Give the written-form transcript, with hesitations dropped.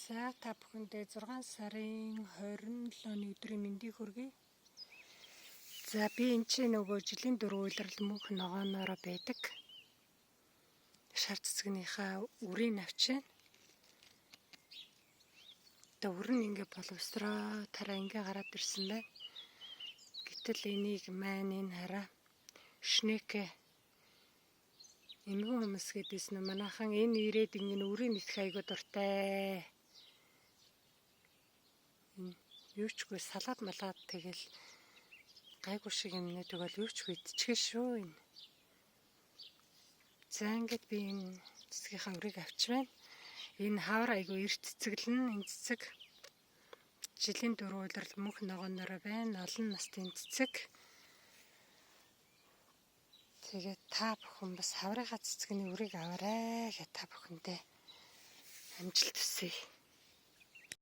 За та бүхэндээ 6 сарын 27-ны өдрийн мэндийг хүргэе. За би энэ чинь нөгөө жилийн дөрөв улирал мөнх ногооноороо байдаг. Шар цэцгнийхаа үрийг авчина. Одоо үр нь ингээ боловсроо тараа ингээ гараад ирсэн байна. Гэтэл энийг маань энэ хараа шнекэ эмгэн хүмүүс гэдээсэн нь манайхан энэ ирээд ингэ үрийг нисэх айгуу дуртай. Энэ юучгүй салаад малаад тэгэл гайгүй шиг юм нэ тэгвэл юучгүй идчихэ шүү энэ. За ингээд би энэ цэцгийнхаа үрийг авч байна. Энэ хавар айгүй эрт цэцэглэн энэ цэцэг жилийн дөрөв улирал мөнх ногоонороо байна. Олон настын цэцэг. Тэгээд та бүхэн бас хаврынхаа цэцгэний үрийг аваарай гэж та бүхэндээ амжилт хүсье.